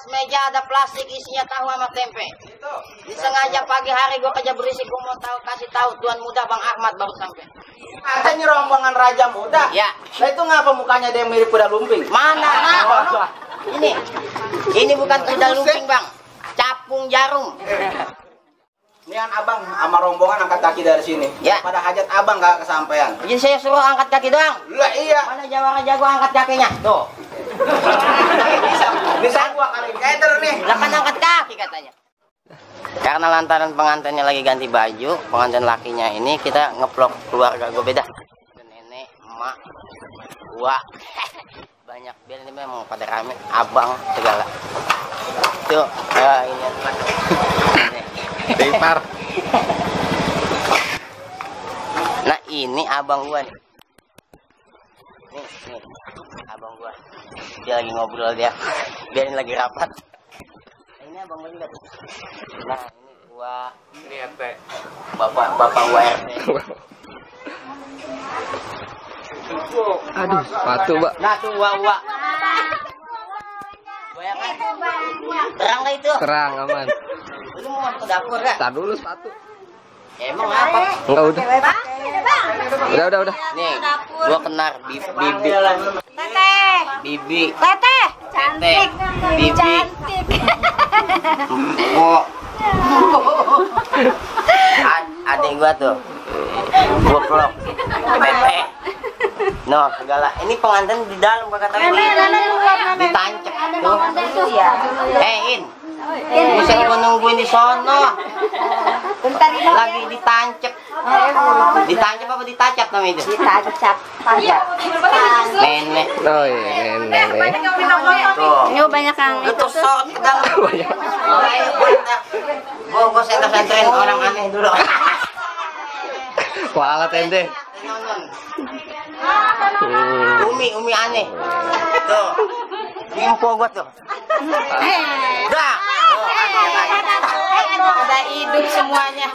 Meja ada plastik isinya tahu sama tempe. Disengaja pagi hari gue kerja berisik, gue mau kasih tahu Tuan Muda Bang Ahmad baru sampai. Ada ini rombongan Raja Muda. Ya. Nah itu ngapa mukanya dia mirip kuda lumping? Mana? Ini bukan kuda lumping Bang, capung jarum. Ini kan abang sama rombongan angkat kaki dari sini. Ya. Pada hajat abang gak kesampaian. Jadi saya suruh angkat kaki doang. Lah iya. Mana Jawara jago angkat kakinya? Tuh. Bisa gua kali kayak terus nih. Lah kan angkat kaki katanya. Karena lantaran pengantinnya lagi ganti baju, pengantin lakinya ini kita ngeplok keluarga gue beda. Nenek, emak, gua, banyak biar ini memang pada rame, abang segala. Tuh, ini adalah Dipar. Nah ini abang gua nih. Nih, abang gua. Dia lagi ngobrol dia. Biarin lagi rapat. Ini abang gua juga tuh. Nah ini gua. Lihat teh. Bapak gua RT. Aduh, sepatu, Mbak. Nah tuh gua. Goyangan. Terang gak itu? Terang, aman. Lu mau masuk ke dapur gak? Tar dulu sepatu. Ya, emang apa? Enggak udah. Udah. Nih, gua kenar bibi. Teteh. Bibi. Teteh. Cantik. Bibi. Cantik. Oh. Adik gua tuh. Gua pelok. Tete. No, segala. Ini pengantin di dalam kagak tahu. Ditancep tuh. In. Bisa gua nungguin di sono. Lagi ditancep. Ditancep apa ditacap namanya itu? Ditacap. Nenek. Oh iya, nenek. Tuh. Ini banyak yang Lu tuh sok ke dalam. Gua senter-senterin orang aneh dulu. Kualat ente. Umi aneh. Tuh. Info gua tuh. Dah. ada hidup semuanya.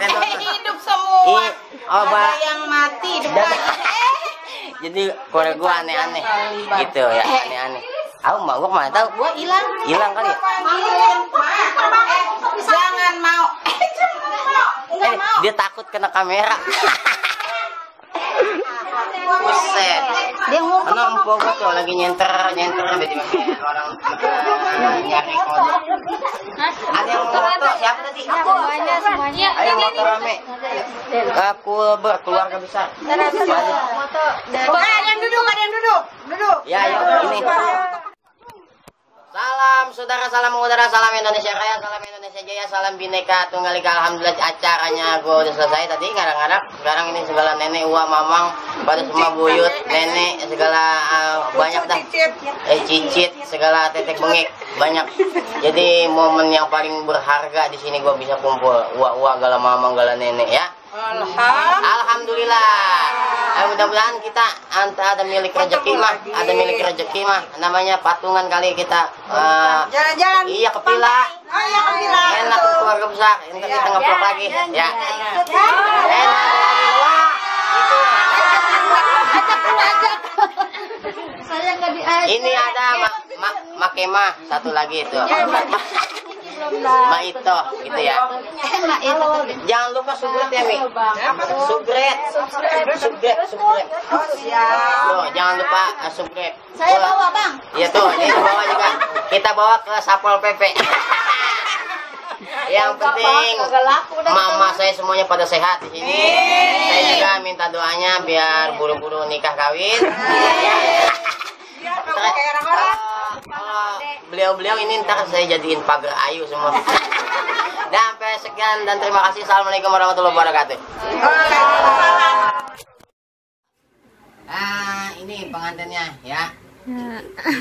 Hidup semua. Ada yang mati depan. Jadi keluarga gua aneh-aneh. Gitu ya, aneh-aneh. Aku mbak gua kemana tahu? Gua hilang. Hilang kali ya? Jangan mau. Dia takut kena kamera. Buset. Dia ngumpul. Karena empok gua tuh lagi nyenter tiba-tiba orang nyari kode. Ada yang mau foto, siapa tadi? Semuanya. Ayo foto rame. Aku berkeluarga besar. Foto dari. Ada yang duduk. Ya, yuk ini. Salam saudara, salam mengudara, salam Indonesia Raya, salam Indonesia Jaya, salam Bhinneka Tunggal Ika. Alhamdulillah acaranya gue udah selesai tadi ngarang-ngarang. Sekarang ini segala nenek, uwa, mamang, pada semua buyut, nenek, segala banyak dah. Cicit, segala tetek bengek banyak. Jadi momen yang paling berharga di sini gue bisa kumpul uwa, gala mamang, gala nenek ya. Alhamdulillah. Mudah-mudahan kita ada milik rezeki mah, namanya patungan kali kita jalan-jalan. Iya ke Pila. Enak keluarga besar. Ini kita ngeplok lagi ya. Enak lagi. Wah, itu. Ini ada Makemah satu lagi itu. Maito gitu ya. Jangan lupa subret ya Mi. Subret. Tuh, jangan lupa subret. Saya bawa Bang. Iya tuh, ini bawa juga. Kita bawa ke Sapol PP. Yang penting mama saya semuanya pada sehat di sini. Saya juga minta doanya biar buru-buru nikah kawin. Beliau-beliau ini ntar saya jadiin pagar ayu semua. Dan sampai sekian dan terima kasih. Assalamualaikum warahmatullahi wabarakatuh. Ini pengantinnya ya.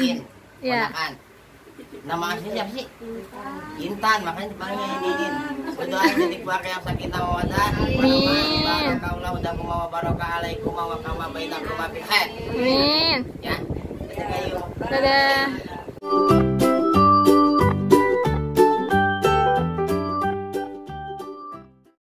Iin, ponakan. Nama aslinya siapa sih? Intan, makanya dipanggilnya Iin. Berdoain jadi keluarga yang sakinah mawaddah. Amin. Barokah alaikum wa kama bainakum fil khair. Amin. Ya. Dadah.